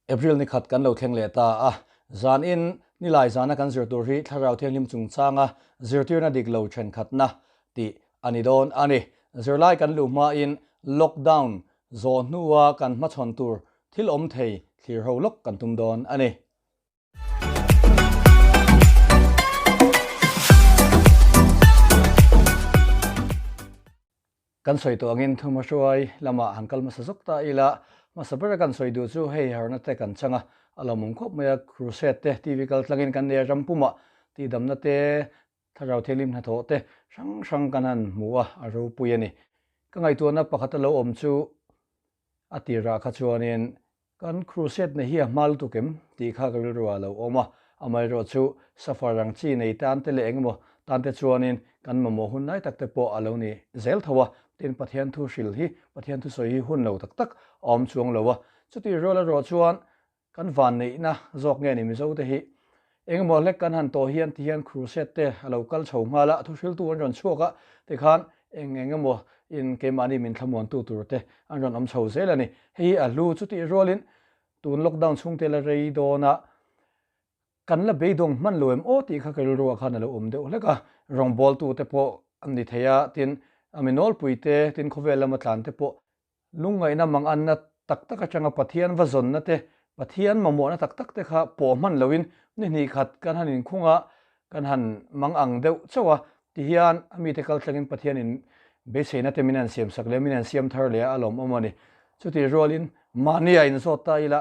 April ni khat kan lo thleng leh ta a, zan in nilai zana kan zir tur hi Thlarau Thianghlim chungchanga zirtirna dik lo thenkhatna tih a ni dawn a ni. Zirlai kan luh hmain lockdown zawh hnua kan hmachhawn tur thil awm thei thlir ho lawk kan tum dawn a ni. Kan sawi tawh angin thuma hruai lamah han kal hmasa zawk ta ila, hmasa bera kan sawi duh chu hei harna te kan chang a, a lawmawm khawp mai a, crusade te TV kal tlangin kan nei a, ram pumah tihdamna te, thlarau thianghlim hnathawh te hrang hrang kan han hmu a, a ropui a ni. Ka ngaihtuahna pakhat a lo awm chu a tirah kha chuanin Kan crusade na hi a hma lutuk em? tih kha ka rilru ah a lo awm a, amaherawh chu safar ang chi nei tan te leh engemaw tan te chuanin kan mamawh hun lai tak te pawh a lo ni zel tho a, tin Pathian thu hril hi, Pathian thusawi hi hun lo tak tak a awm chuang lo a, chutih rual erawh chuan kan vanneihna zawk nge ni Mizo te hi Engemaw hlek kan han tawh hian ti hian crusade te a lo kal chho nghal a, thuhriltu an rawn chhuak a, tikhan eng eng emaw in keimahni min thlamuantu tur te an rawn awm chho zel a ni. Hei hi a hlu chutih rualin tun lockdown chhungte la rei dawn a, kan la beidawng hman lo em aw tih kha ka rilruah khan a lo awm deuh hlek a, rawngbawltu te pawh an ni thei a, tin a mi nawlpui te, tin khawvel lama tlan te pawh Lungngaihna manganna tak tak atanga Pathian va zawnna te, Pathian mamawhna tak tak te kha pawh hman loin ni hnih khat kan han inkhung a, kan han mang ang deuh chauh a, tihian a mite kal tlangin Pathianin beiseina te min han siamsak leh min han siam thar leh a, a lawmawm a ni. Chutih rualin mahni a inzawt ta ila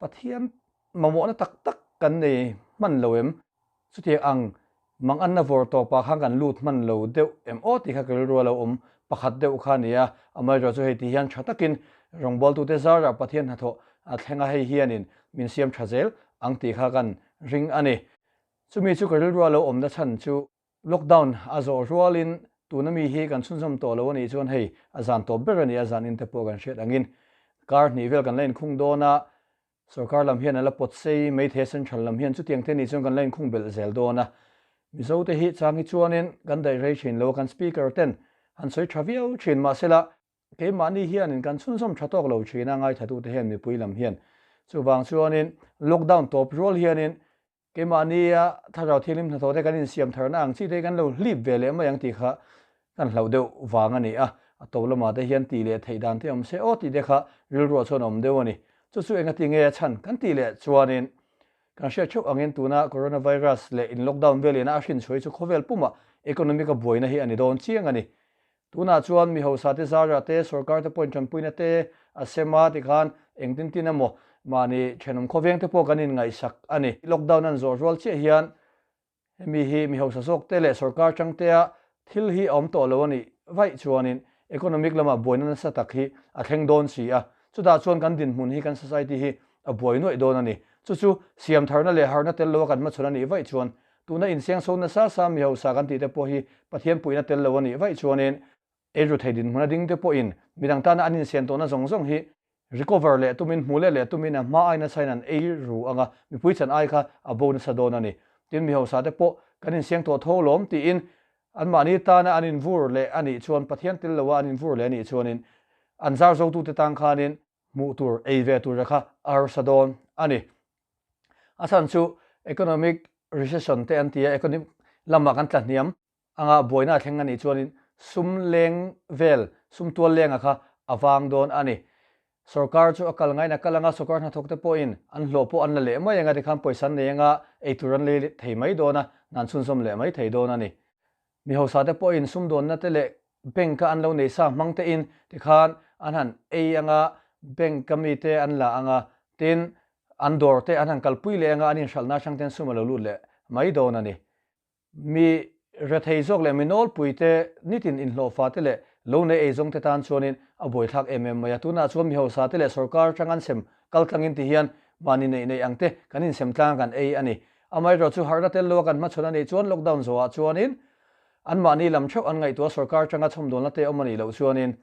Pathian mamawhna tak tak kan nei hman lo em? Chutiang ang manganna vawr tawpah khan kan lut hman lo deuh em aw tih kha ka rilru a lo awm pakhat deuh kha a ni a, amaherawhchu hei tih hian tha takin rawngbawltute zarah Pathian hnathawh a thleng a, hei hianin min siam tha zel ang tih kha kan ring a ni. Chumi chu ka rilru a lo awmna chhan chu lockdown a zawh rualin tuna mi hi kan chhunzawm tawh lo a nih chuan hei a zan tawp ber a ni a, zan in te pawh kan hriat angin kar hnih vel kan la inkhung dawn a, Sorkar lam hian a la pawt sei mai thei a, Central lam hian chutiang te nih chuan kan la inkhung belh zel dawn a. Mizo te hi chang hi chuanin kan daih rei thin lo a, kan Speaker ten han sawi tha viau thin mahsela keimahni hianin kan chhunzawm tha tawk lo thin a, ngaithlatute hian mipui lam hian. Chuvang chuanin lockdown tawp rual hianin Keimahnia Thlarau Thianghlim hnathawh te kan insiam tharna ang chi te hi kan lo hlip ve leh mai ang tih kha kan hlauh deuh vang a ni a, a to lamah te hian tih leh theih dan te awm se aw tih te kha rilruah chuan a awm deuh a ni. Chu chu engati nge a chhan kan tih leh chuanin kan hriat theuh angin tuna coronavirus leh in lockdown vel ina a hrinchhuah hi chu khawvel pumah economic a buaina hi a ni dawn chiang a ni. Tunah chuan mi hausa te zarah te, sorkar te pawhin tanpuina te a sem a tikhan engtin tin emaw mahni thenawm khawveng te pawh kan inngaihsak a ni. Lockdown an zawh rual chiah hian hemi hi mi hausa zawk te leh sorkar tangtea thil hi a awm tawh lo a nih vaih chuanin economic lamah buaina nasa tak hi a thleng dawn si a. Chutah chuan kan dinhmun hi kan society hi a buai nuaih dawn a ni. Chu chu siamtharna leh harna tel loa kan hmachhawn a nih vaih chuan Tuna insiang so nasa sa mi hausa kan tih te pawh hi Pathian puihna tel lo a nih vaih chuanin eiru thei dinhmun a ding te pawhin midang tana an insian tawhna zawng zawng hi recover leh tumin hmu leh leh tumin a hma ai nasa in an ei ru ang a, mipui chan ai kha a bo nasa dawn a ni. Tin, mi hausa te pawh kan insiang tawh tho lawm tiin anmahni tana an invur leh a nih chuan Pathian tel loa an invur leh a nih chuanin an zar zotute tan khanin hmuh tur ei ve tura kha a harsa dawn a ni. A chhan chu economic recession te an ti a, economic lamah kan tla hniam anga buaina a thleng a nih chuanin sum leng vel, sum tual lenga kha a vang dawn a ni. Sorkar chu a kal ngaiin a kal anga sorkar hnathawk te pawhin an hlawh pawh an la leh mai anga tikhan pawisa an nei anga eitur an lei thei mai dawn a, hna an chhunzawm leh mai thei dawn a ni. Mi hausa te pawhin sumdawnna te leh bank a an lo nei sa hmang te in tikhan an han ei anga bank a mi te an la anga tin an dawr te an han kalpui leh anga an inhralhna atang ten sum a lo lut leh mai dawn a ni. Mi rethei zawk leh mi nawlpui te nitin inhlawhfa te leh lo nei ei zawng te tan chuanin a buaithlak em em mai a. Tunah chuan mi hausa te leh sorkar atang an sem kal tlangin ti hian mahni neih neih ang te kan insem tlang kan ei a ni. Amaherawhchu chu harhna tel loa kan hmachhawn a nih chuan lockdown zawhah chuanin anmahni lam theuh an ngaihtuah sorkar atanga chhawmdawlna te awm a nih loh chuanin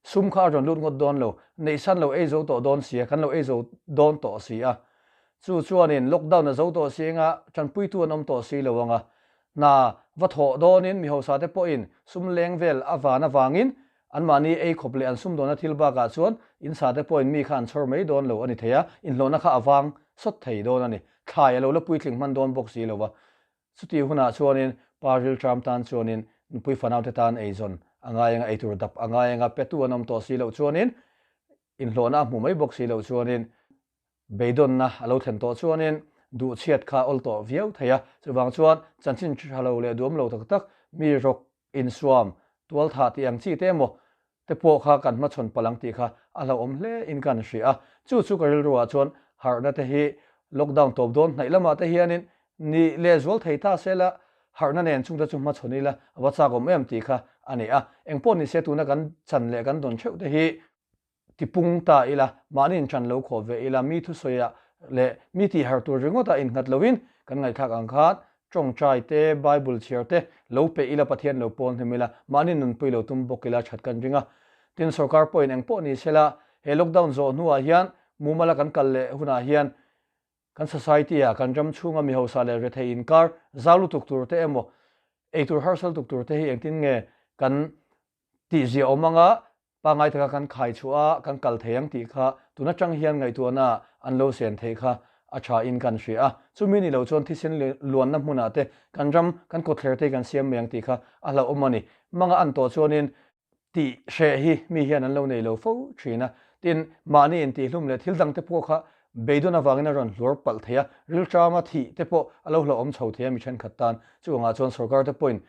sum kha a rawn lut ngawt dawn lo, neihsan lo ei zo tawh dawn si a, kan lo ei zo dawn tawh si a. Chu chuanin lockdown a zo tawh si anga tanpuitu an awm tawh si lo anga hna va thawh dawnin mi hausa te pawhin sum leng vel a van avangin Anmahni ei khawp leh an sumdawnna thil bakah chuan in sa te pawhin mi kha an chhawr mai dawn lo a ni thei a, inhlawhna kha a vang sawt thei dawn a ni. Thlai a lo la puitling hman dawn bawk si lo va. Chutih hunah chuanin pa rilṭam tan chuanin nupui fanaute tan eizawn a ngai anga, eitur dap a ngai anga, petu an awm tawh si loh chuanin inhlawhna a hmu mai bawk si loh chuanin Beidawnna a lo thlen tawh chuanin duhchhiat kha a awl tawh viau thei a, chuvang chuan chanchin tha lo leh duam lo tak tak, mi rawk, insuam, tualthah tih ang chi te emaw te pawh kha kan hmachhawn palh ang tih kha a hlauhawm hle in kan hria a. Chu chu ka rilruah chuan harhna te hi lockdown tawp dawn hnaih lamah te hianin ni lehzual thei ta se la, harhna nen chungte chu hmachhawn ila a va chak awm em tih kha a ni a. Engpawh nise tuna kan chan leh kan dawn theuh te hi Tipung ta ila, mahni inṭan lo khawh ve ila, mi thusawiah leh mi tihharh tur ringawtah innghat loin kan ngaihthlak ang khan ṭawngṭai te, Bible chhiar te lo pe ila, Pathian lo pawl hnem ila, mahni nunpui lo tum bawk ila ṭhat kan ring a. Tin, sorkar pawhin eng pawh ni sela, he lockdown zawh hnuah hian mumala kan kal leh hunah hian kan society-ah kan ram chhunga mi hausa leh rethei inkar zau lutuk tur te emaw, eitur harsa lutuk tur te hi engtin nge kan tihzia awm anga Pangngai taka kan khai chhuah a, kan kal thei ang tih kha tun atang hian ngaihtuahna an lo sen theih kha a tha in kan hria a. Chumi ni lo chuan thisen luanna hmunah te kan ram, kan kawtthler te hi kan siam mai ang tih kha a hlauhawm a ni. Manga an tawh chuanin tih hreh hi mi hian an lo nei lo fo thin a. Tin, mahni intihhlum leh thil dang te pawh kha beidawn avangin a rawn hluar palh thei a, rilṭama thih te pawh a lo hlauhawm chho thei a mi thenkhat tan. Chuvangah chuan sorkar te pawhin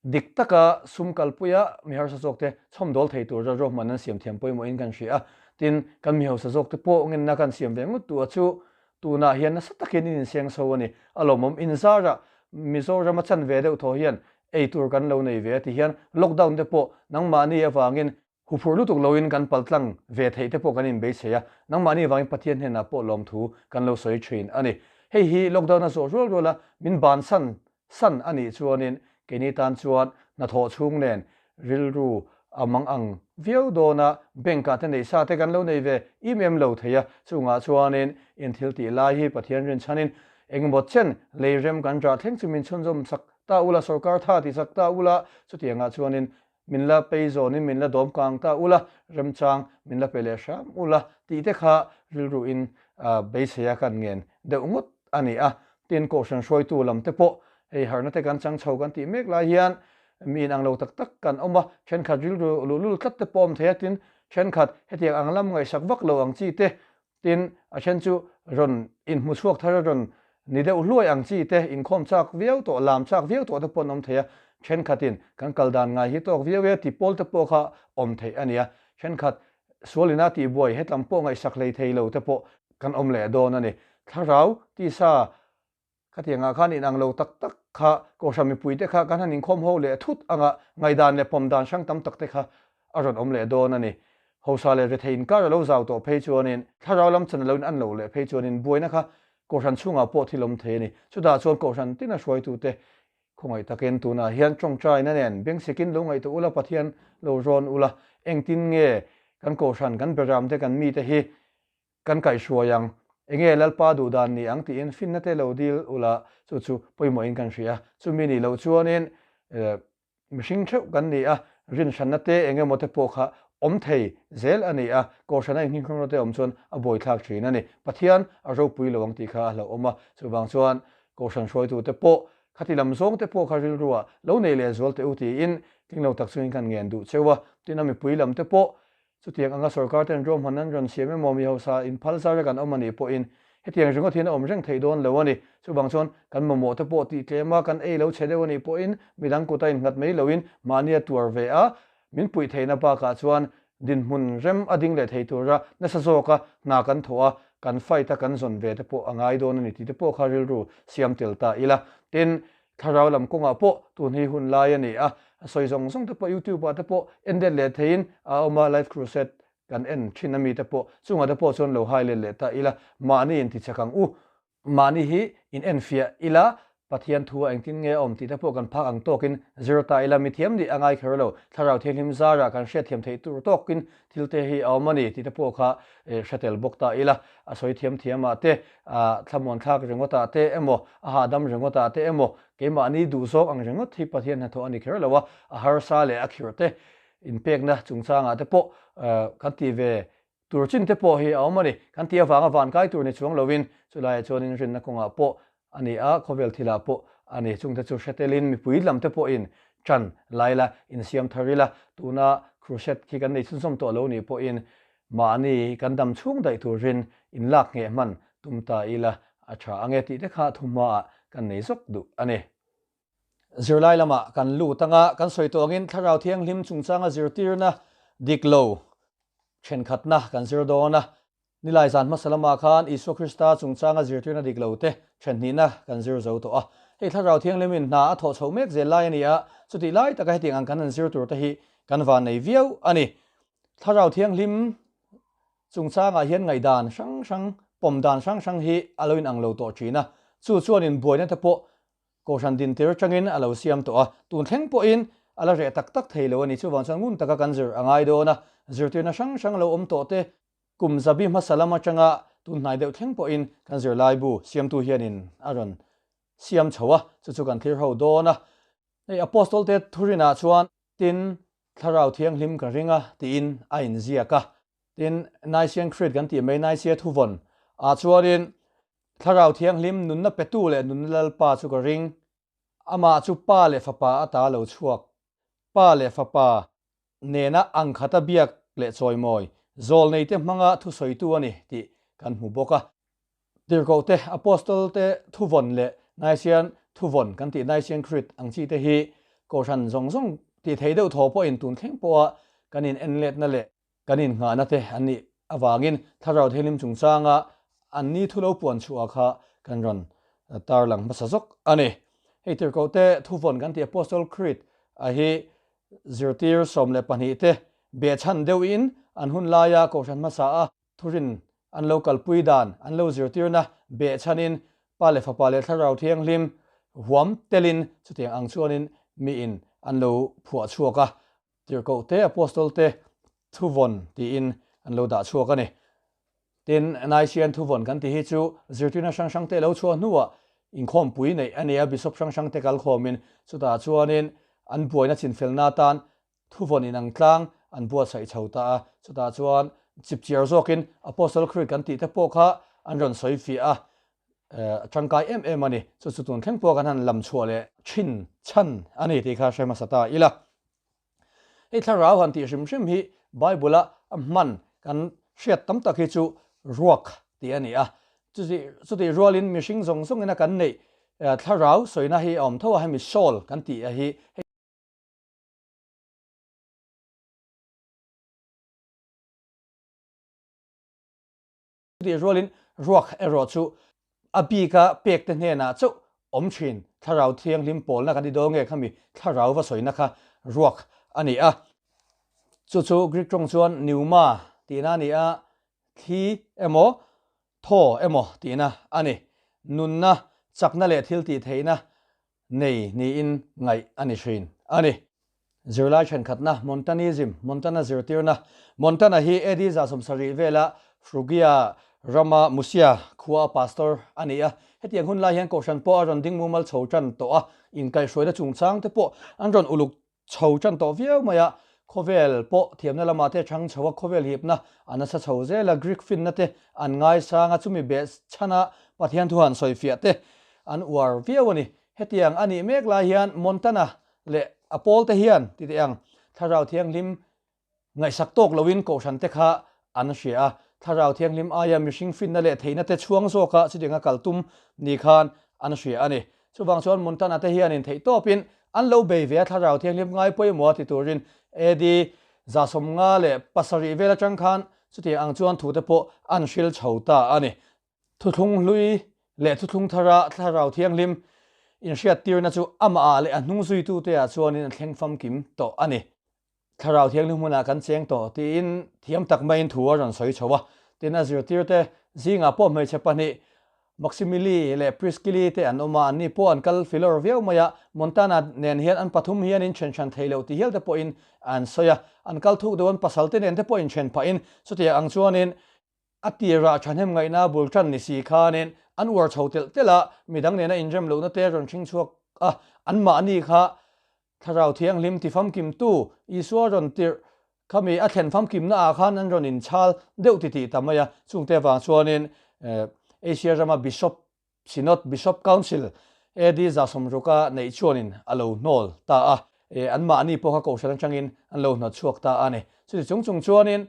Dik taka sum kalpuia mi harsa zawkte chhawmdawl thei tura ruahman an siam thiam pawimawhin kan hria a. Tin, kan mi hausa zawkte pawh ngenna kan siam ve ngawt tu a chu tunah hian nasa takin in inseng so a ni. A lawmawm inzarah Mizorama chan ve deuh thaw hian ei tur kan lo nei ve a ti hian lockdown te pawh nangmahni avangin Huphurh lutuk loin kan paltlang ve theih te pawh kan inbeisei a, nangmahni avangin Pathian hnenah pawh lawmthu kan lo sawi thin a ni. Hei hi lockdown a zawh rual rual a, min bansan san a nih chuanin keini tan chuan hnathawh chhung nen rilru a mang ang viau dawn a, bank ah te neih sa te kan lo nei ve im em lo thei a, chungah chuanin in thil tih lai hi Pathian rinchhanin engemaw chen lei rem kan rah thleng chu min chhunzawm chak ta ula, sorkar tha ti chak ta ula, chutiangah chuanin Min la pei zawnin min la dawm kang ta ula, remchang min la pe leh hram ula tih te kha rilruin beiseia kan ngen deuh ngawt a ni a. Tin, Kohhran hruaitu lam te pawh hei harhna te kan chang chho kan tih mek lai hian mi inang lo tak tak kan awm a, thenkhat rilru luhlul tlat te pawh awm thei a, tin, thenkhat hetiang ang lam ngaihsak vak lo ang chi te Tin, a then chu rawn inhmu chhuak thar a rawn ni deuh hluai ang chi te, inkhawm chak viau tawh, lam chak viau tawh te pawh an awm thei a. Thenkhatin kan kal dan ngai hi tawk viau e ti pawl te pawh kha awm theih a ni a. Thenkhat sualina tihbuai hetlam pawh ngaihsak hlei thei lo te pawh kan awm leh dawn a ni. Thlarau tisa Khatiangah khan inang lo tak tak kha Kohhran mipuite kha kan han inkhawm ho leh thut anga ngaihdan leh pawm dan hrang tam tak te kha a rawn awm leh dawn a ni. Hausa leh rethei inkar a lo zau tawh phei chuanin thlarau lam chan a lo in an loh leh phei chuanin buaina kha Kohhran chhungah pawh thil awm thei a ni. Chutah chuan Kohhran tina hruaitute khawngaih takin tunah hian tawngtaina nen bengsikin lo ngaihtuah ula Pathian lo rawn ula engtin nge kan Kohhran kan beramte kan mite hi Kan kaihhruai ang, enge Lalpa duh dan ni ang tiin finna te lo dil ula chu chu pawimawhin kan hria. Chumi nih loh chuanin mihring theuh kan ni a, rinhranna te eng emaw te pawh kha awm thei zel a ni a, Kohhrana innghinghawngna te awm chuan a buaithlak thin a ni. Pathian a ropui lo ang tih kha a hlauhawm a, chuvang chuan Kohhran hruaitute pawh khati lam zawng te pawh kha rilruah lo nei leh zual teh u tiin tling lo tak chungin kan ngen duh cheu a, tin a mipui lam te pawh Chutiang anga sorkar ten ruahman an rawn siam emaw mi hausa inphal zar a kan awm a nih pawhin hetiang ringawt hian a awm reng theih dawn lo a ni. Chuvang chuan kan mamawh te pawh tih tlem a, kan ei lo chhe deuh a nih pawhin midang kut a innghat mai loin mahni a tuar ve a, min puih theihna bakah chuan dinhmun rem a ding leh thei tura nasa zawka hna kan thawh a, kan fight a kan zawn ve te pawh a ngai dawn a ni tih te pawh kha rilru siam tel ta ila. Tin, Thlarau lam kawngah pawh tun hi hun lai a ni a, a sawi zawng zawng te pawh YouTube ah te pawh en let leh theiin a awm a, Live Crusade kan en thin a mi te pawh chungah te pawh chuan lo hai let leh ta ila, mahni in tichak ang u, mahni hi in en fiah ila, Pathian thu ah engtin nge a awm tih te pawh kan phak ang tawkin zir ta ila, mithiam nih a ngai kher lo, Thlarau Thianghlim zarah kan hriatthiam theih tur tawkin thil te hi a awm a ni tih te pawh kha hre tel bawk ta ila, a sawi thiam thiam ah te, thlamuan thlak ringawt ah te emaw, a hahdam ringawt ah te emaw, keimahni duh zawk ang ringawt hi Pathian hnathawh a ni kher lo a, a harsa leh a khirh te inpekna chungchangah te pawh kan ti ve tur chin te pawh hi a awm a ni. Kan tih avanga van kai tur ni chuang lovin chulaiah chuanin rinna kawngah pawh a ni a, khawvel thilah pawh a ni. Chungte chu hre telin mipui lam te pawhin ṭan lai la, insiam thar ila, tuna crusade khi kan nei chhunzawm tawh lo nih pawhin mahni kan dam chhung daih turin inlak ngheh hman tum ta ila a ṭha ang e tih te kha thuhmaah kan nei zawk duh a ni. Zirlai lamah kan lut anga kan sawi tawh angin Thlarau Thianghlim chungchanga zirtirna dik lo thenkhatna kan zir dawn a. Nilai zan hmasa lamah khan Isua Krista chungchanga zirtirna dik lo te thenhnihna kan zir zo tawh a. Hei Thlarau Thianghlimin hna a thawh chhoh mek zel lai a ni a, chutih lai taka hetiang ang kan han zir tur te hi kan van nei viau a ni. Thlarau Thianghlim chungchangah hian ngaihdan hrang hrang, pawm dan hrang hrang hi a lo inang lo tawh thin a, chu chuanin buaina te pawh Kohhran dintir atangin a lo siam tawh a, tun thleng pawhin a la reh tak tak thei lo a ni. Chuvang chuan ngun taka kan zir a ngai dawn a, zirtirna hrang hrang lo awm tawh te, kum zabi hmasa lam atanga tun hnai deuh thleng pawhin kan zirlaibu siamtu hianin a rawn siam chho a, chu chu kan thlir ho dawn a. Hei Apostol te thurinah chuan tin Thlarau Thianghlim ka ring a tiin a inziak a, tin Nicene Creed kan tih mai Nicea thuvawn ah chuanin Thlarau Thianghlim nunna petu leh nunna Lalpa chu ka ring. Amah chu Pa leh Fapa ata lo chhuak. Pa leh Fapa nena angkhata biak leh chawimawi, zawlneite hmanga thusawitu a ni tih kan hmu bawk a. Tirhkohte, Apostle-te thuvawn leh Nicene thuvawn kan tih Nicene Creed ang chi te hi Kohhran zawng zawng tih theih deuh thaw pawhin tun thleng pawha kan in enletna leh Kan innghahna te an nih avangin Thlarau Thianghlim chungchanga an ni thu lo puan chhuah kha kan rawn tarlang hmasa zawk a ni. Hei tirhkoh te thuvawn kan tih Apostle Creed a hi zirtir 12 te behchhan deuhin an hun laia kohhran hmasa a thurin an lo kalpui dan an lo zirtirna behchhanin Pa leh Fapa leh Thlarau Thianghlim huam telin chutiang ang chuanin miin an lo phuah chhuak a. Tirhkoh te, Apostol te thuvawn tiin an lo dah chhuak a ni. Tin, Nicene thuvawn kan tih hi chu zirtirna hrang hrang te lo chhuah hnuah inkhawmpui neih a ni a, Bishop hrang hrang te kal khawmin chutah chuanin an buaina chinfelna atan thuvawn inang tlang an buatsaih chho ta a, chutah chuan chipchiar zawkin Apostle Creed kan tih te pawh kha an rawn sawi fiah a, tangkai em em a ni. Chu chu tun thleng pawh kan han lam chhuah leh thin chhan a ni tih kha hre hmasa ta ila. Hei thlarau han tih hrim hrim hi Bible-a a hman kan hriat tam tak hi chu ruak tih a ni a. Chutih rualin mihring zawng zawngina kan neih thlarau sawina hi a awm tho a, hemi soul kan tih a hi. Chutih rualin ruak erawh chu a bika pekte hnenah chauh awm thin Thlarau Thianghlim pawlna kan ti dawn nge khami Thlarau va sawina kha ruak a ni a. Chu chu Greek tawng chuan pneuma tihna a ni a, thli emaw thaw emaw tihna a ni. Nunna, chakna leh thiltihtheihna nei niin ngaih a ni thin a ni. Zirlai thenkhatna, Montanism, Montana zirtirna, Montana hi AD 70 vela Phrygia rama Musia khua a pastor a ni a. Hetiang hun lai hian kohhran pawh a rawn ding mumal chho tan tawh a, inkaihhruaina chungchang te pawh an rawn uluk chho tan tawh viau mai a, khawvel pawh thiamna lamah te chang chho a, khawvel hipna a nasa chho zel a, Greek finna te an ngaisang a, chumi beh chhana Pathian thu han sawifiah te an uar viau a ni. Hetiang a nih mek lai hian Montana leh a pawl te hian ti teh ang, Thlarau Thianghlim Ngaihsak tawk loin kohhran te kha an hria a, Thlarau Thianghlim aia mihring finna leh theihna te chhuang zawka chutianga kal tum ni khan an hria a ni. Chuvang chuan Montana te hianin theih tawpin an lo bei ve a, Thlarau Thianghlim ngai pawimawh a ti turin AD 57 vel atang khan chutiang ang chuan thu te pawh an hril chho ta a ni. Thuthlung hlui leh thuthlung thara Thlarau Thianghlim inhriattirna chu amah ah leh a hnung zuitute ah chuanin a thleng famkim tawh a ni. Thlarau Thianghlim hmunah kan cheng tawh tiin thiam tak maiin thu a rawn sawi chho a. Tin, a zirtirte zingah pawh hmeichhe pahnih Maximili leh Priscilli te an awm a, anni pawh an kal filawr viau mai a. Montana nen hian an pathum hian in then hran thei loh ti hial te pawhin an sawi a. An kal thuk deuh an pasal te nen te pawh inthen phahin chutiang ang chuanin a tirah thahnem ngaihna bul tan ni si khanin an uar chho telh telh a, midang nena inrem lohna te rawn hring chhuak a, anmahni kha. Thlarau Thianghlim tifamkimtu Isua rawn tirh khami a thlen famkimna ah khan an rawn inchhal deuh titih ta mai a, chungte avang chuanin Asia rama Bishop Synod, Bishop Council, AD 160 a neih chuanin a lo hnawl ta a, anmahni pawh kha kohhran atangin an lo hnawtchhuak ta a ni. Chuti chung chung chuanin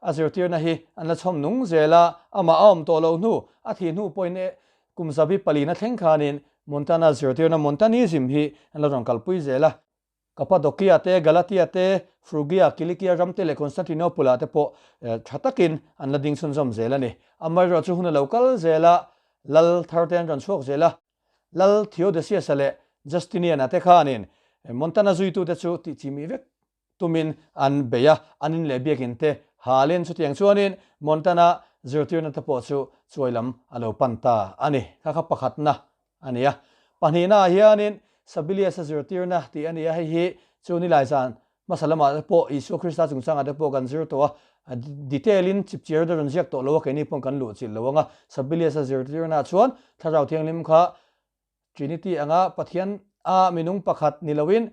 a zirtirna hi an la chhawm nung zel a, amah a awm tawh loh hnu, a thih hnu pawhin kum zabi palina thleng khanin Montana zirtirna Montanism hi an la rawn kalpui zel a. Kapadokia te, Galatia te, Frugia, Kilikia ram te leh Constantinople ah te pawh tha takin an la ding chhunzawm zel a ni. Amaherawhchu chu hun a lo kal zel a, lal thar te an rawn chhuak zel a. Lal Theodosius-a leh Justinian-a te khanin Montana zuitute chu tihchimih vek tumin an bei a, an in leh biakin te halin chutiang chuanin Montana zirtirna te pawh chu chuai lam a lo pan ta a ni. Kha kha pakhatna a ni a. Pahnihna ah hianin Sabilius-a zirtirna tih a ni a, hei hi chu nilai zan hmasa lamah te pawh Isua Krista chungchangah te pawh kan zir tawh a, detail in chipchiar te rawn ziak tawh lo a, keini paw'n kan luhchilh lo ang a. Sabilius-a zirtirna ah chuan Thlarau Thianghlim kha Trinity anga Pathian a minung pakhat ni loin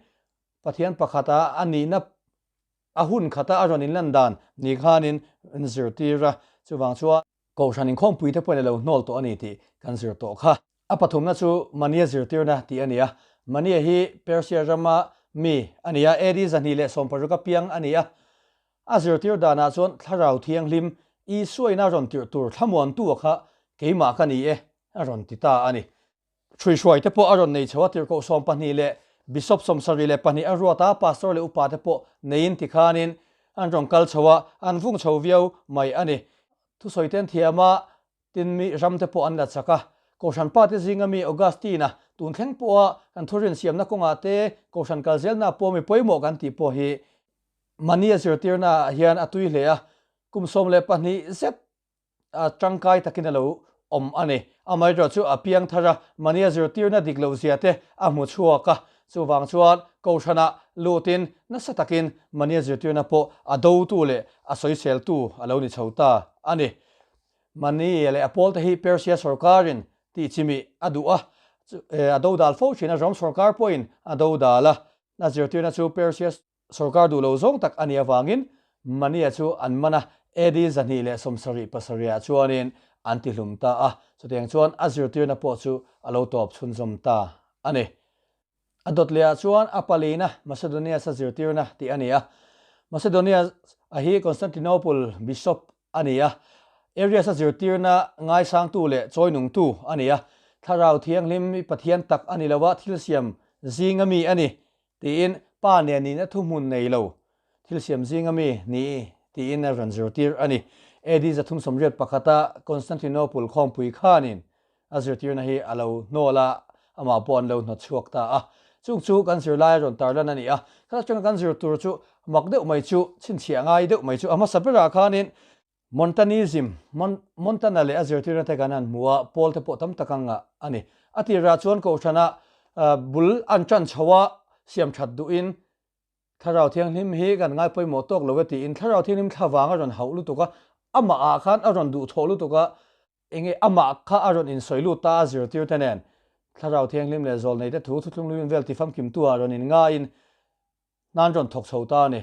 Pathian pakhata a nihna a hun khata a rawn inlan dan ni khanin an zirtir a, chuvang chuan Kohhran inkhawmpui te pawhin a lo hnawl tawh a ni tih kan zir tawh kha. A pathumna chu Mania zirtirna tih a ni a, Mania hi Persia rama mi a ni a, AD 216 a piang a ni a. A zirtir danah chuan Thlarau Thianghlim Isua ina rawn tirh tur thlamuantu a kha keimah ka ni e a rawn ti ta a ni. Hruihruai te pawh a rawn nei chho a, tirhkoh 12 leh Bishop 72 a ruat a, Pastor leh upa te pawh neiin tikhanin an rawn kal chho a, an vung chho viau mai a ni. Thusawi te an thiam a, tin mi ram te pawh an la chak a. Kohhran pa te zinga mi Augustine-a tun thleng pawha kan thurin siamna kawngah te, Kohhran kal zelna pawh mi pawimawh kan tih pawh hi Mania zirtirna ah hian a tui hle a, kum 12 zet a tangkai takin a lo awm a ni. Amaherawhchu chu a piang thar a, mahnia zirtirna dik loh zia te a hmu chhuak a, chuvang chuan Kohhranah lutin nasa takin mahnia zirtirna pawh a dotu leh a sawiseltu a lo ni chho ta a ni. Mahni leh a pawlte hi Persia sawrkarin tihchimih a duh a, a dodal fo thin a, Rom sawrkar pawhin a dodal a, a zirtirna chu Persia Sorkar duh lo zawng tak a nih avangin Mania chu an man a, AD 277 ah chuanin an tihlum ta a, chutiang chuan a zirtirna pawh chu a lo tawp chhunzawm ta a ni. A dawt lehah chuan a palina Macedonius-a zirtirna tih a ni a, Macedonius-a hi Constantinople Bishop a ni a, Arius-a zirtirna ngaisangtu leh chawinungtu a ni a, Thlarau Thianghlim i Pathian tak a ni lo a, thilsiam zinga mi a ni Tiin pa nen nihna thuhmun nei lo thil siam zinga mi ni tiin a rawn zirtir a ni. AD 381 a Constantinople khawmpui khanin a zirtirna hi a lo hnawl a, amah pawh an lo hnawtchhuak ta a. Chung chu kan zirlai a rawn tarlan a ni a, khat atanga kan zir tur chu mak deuh mai chu, chhinchhiah ngai deuh mai chu a hmasa berah khanin Montanism, Montana leh a zirtirna te kan han hmu a, pawl te pawh tam tak ang ngah a ni. A tirah chuan Kohhrana bul an tan chho a, siam that duhin Thlarau Thianghlim hi kan ngai pawimawh tawk lo e tiin Thlarau Thianghlim thla vang a rawn hauh lutuk a, amah ah khan a rawn duhthawh lutuk a, enge amah kha a rawn insawi lut ta a zirtir te nen Thlarau Thianghlim leh Zawlnei te thu thuthlung vel tifamkimtu ah rawn inngaiin hna an rawn thawk chho ta a ni.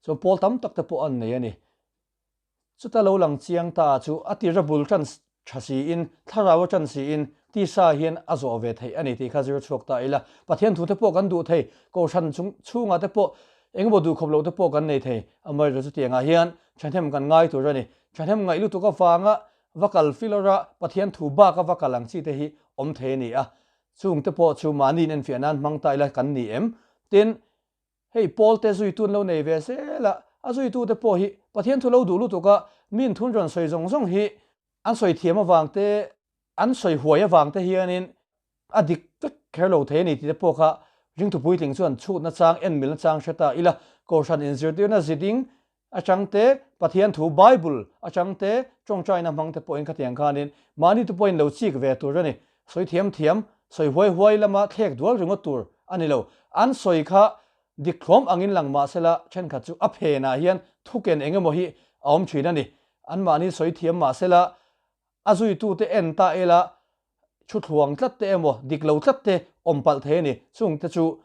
Chuan pawl tam tak te pawh an nei a ni. Chuta lo lang chiang ta chu a tira bul tan tha siin, thlarau a tan siin, tisa hian a zawh ve theih a ni tih kha zir chhuak ta ila. Pathian thu te pawh kan duh thei, Kohhran chung chhungah te pawh engemaw duh khawp loh te pawh kan nei thei. Amaherawhchu chutiangah hian thahnem kan ngai tur a ni. Thahnem ngaih lutuk avanga va kal filawr a, Pathian thu baka va kal ang chi te hi awm thei a ni a. Chung te pawh chu mahni in enfiah nan hmang ta ila kan ni em? Tin, hei Paul te zuitu an lo nei ve zel a, a zuitu te pawh hi Pathian thu lo duh lutuk a, min thun rawn sawi zawng zawng hi an sawi thiam avang te, an sawi huai avang te hianin a dik vek kher lo thei a ni tih te pawh kha ringtu puitling chuan chhutna chang, enmilna chang hre ta ila, Kohhran inzirtirna ziding Atang te, Pathian thu Bible atang te, tawngtaina hmang te pawhin khatiang khanin mahni te pawhin lo chik ve tur a ni. Sawi thiam thiam, sawi huai huai lama thlek dual ringawt tur a ni lo. An sawi kha dik thlawm angin lang mah sela thenkhat chu a phenah hian thuken eng emaw hi a awm thin a ni. An mahni sawi thiam mah sela a zuitute en ta ila thu thluang tlat te emaw dik lo tlat te awm palh thei a ni. Chungte chu.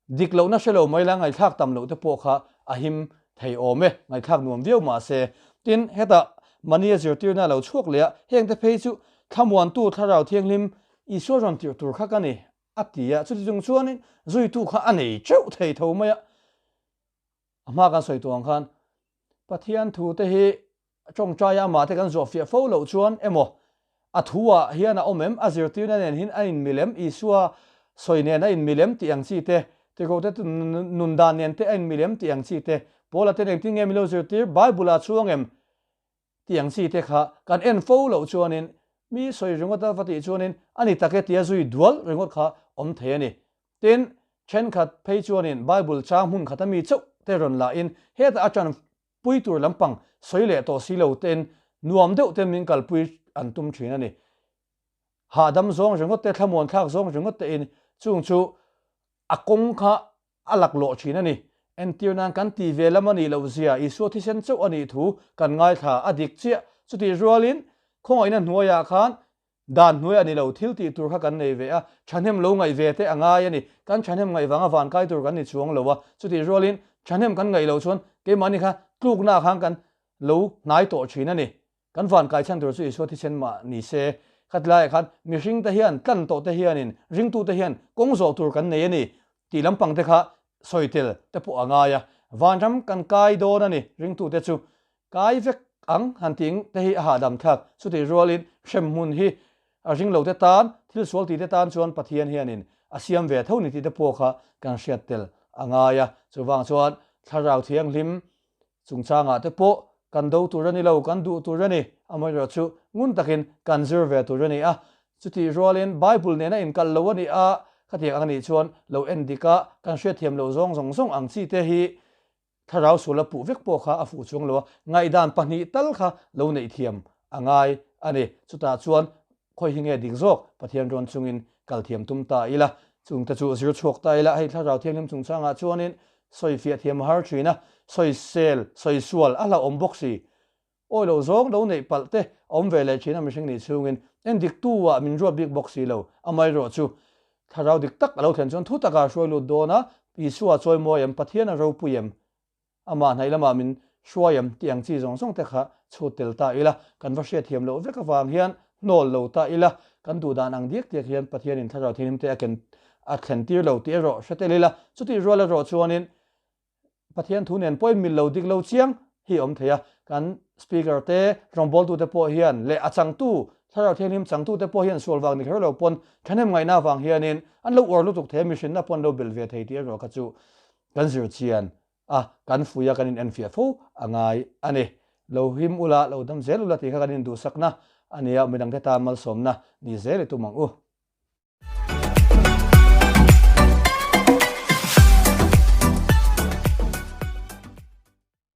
Dik lohna hre lo mai la, ngaihthlak tam loh te pawh kha a him thei awm e, ngaihthlak nuam viau mah se. Tin, hetah Mania zirtirna a lo chhuak leh a, heng te phei chu thlamuantu Thlarau Thianghlim Isua rawn tirh tur kha ka ni, a ti a, chuti chung chuanin zuitu kha a nei teuh thei tho mai a. A hma kan sawi tawh ang khan Pathian thu te hi tawngtaia amah te kan zawh fiah fo loh chuan emaw a thu ah hian a awm em, a zirtirna nen hin a inmilem, Isua sawi nen a inmilem tih ang chi te, Tirhkoh te nun dan nen te a inmilem tih ang chi te, Paula ten engtin nge min lo zirtir, Bible ah chuang em? Tih ang chi te kha kan en fo loh chuanin mi sawi ringawt a va tih chuanin a ni tak e tia zui dual ringawt kha awm thei a ni. Tin, thenkhat phei chuanin Bible chang hmun khata mi chauh te rawn lahin hetah a tan pui tur lampang sawi leh tawh si lo tein nuam deuh ten min kalpui an tum thin a ni. Hahdam zawng ringawt te, thlamuan thlak zawng ringawt tein chung chu a kawng kha a laklawh thin a ni. Entir nan kan ti ve lam a nih loh zia Isua thisen chauh a nih thu kan ngaithla a dik chiah. Chutih rualin khawngaihna hnuaiah khan dan hnuai a ni lo, thil tih tur kha kan nei ve a, thahnem lo ngaih ve te a ngai a ni. Kan thahnem ngaih vanga van kai tur kan ni chuang lo a, chutih rualin thahnem kan ngaih loh chuan keimahni kha tluknaah khan kan lo hnai tawh thin a ni. Kan van kai chhan tur chu Isua thisen mah ni se, khatilaiah khan mihring te hian, tlan tawh te hianin, ringtu te hian kawng zawh tur kan nei a ni tih lampang te kha sawi tel te pawh a ngai a. Vanram kan kai dawn a ni, ringtu te chu kai vek ang han tih te hi a hahdam thlak. Chutih rualin hremhmun hi a ring lo te tan, thil sual tih te tan chuan Pathian hianin a siam ve tho ni tih te pawh kha kan hriat tel a ngai a. Chuvang chuan Thlarau Thianghlim Chungchangah te pawh kan do tur a ni lo, kan duh tur a ni. Amaherawhchu ngun takin kan zir ve tur a ni a. Chutih rualin Bible nena inkalh lo a ni a, khatiang ang nih chuan lo en dik a, kan hriatthiam loh zawng zawng zawng ang chi te hi thlarau sual a puh vek pawh kha a fuh chuang lo a, ngaihdan pahnih tal kha lo neih thiam a ngai a ni. Chutah chuan Khawi hi nge dik zawk? Pathian rawn chungin kal thiam tum ta ila, chungte chu zir chhuak ta ila, hei Thlarau Thianghlim chungchangah chuanin sawi fiah thiam a har thin a, sawisel, sawisual a hlauhawm bawk si. Awi lo zawng lo neih palh te a awm ve leh thin a mihring nih chhungin en dik tu ah min ruat bik bawk si lo, amaherawh chu Thlarau dik tak a lo thlen chuan thu takah a hruai lut dawn a, Isua chawi mawi em, Pathian a ropui em? Amah hnaih lamah min hruai em tih ang chi zawng zawng te kha chhut tel ta ila, kan va hriatthiam loh vek avang hian hnawl lo ta ila, kan duh dan ang diak diak hian Pathianin Thlarau Thianghlim te a ken a thlen tir lo tih erawh hre tel ila, chutih rual erawh chuanin Pathian thu nen pawhin mil lo dik lo chiang hi a awm thei a, kan Speaker te, rawngbawltu te pawh hian leh a changtu, Thlarau Thianghlim changtu te pawh hian sual vang ni kher lo pawn thahnem ngaihna avang hianin an lo uar lutuk thei a, mihrinna pawh an lo belh ve thei tih erawh kha chu kan zir chian a, kan fui a, kan in enfiah fo a ngai a ni. Lo him ula, lo dam zel ula tih kha kan induhsakna a nia, midangte tan malsawmna ni zel i tum ang u.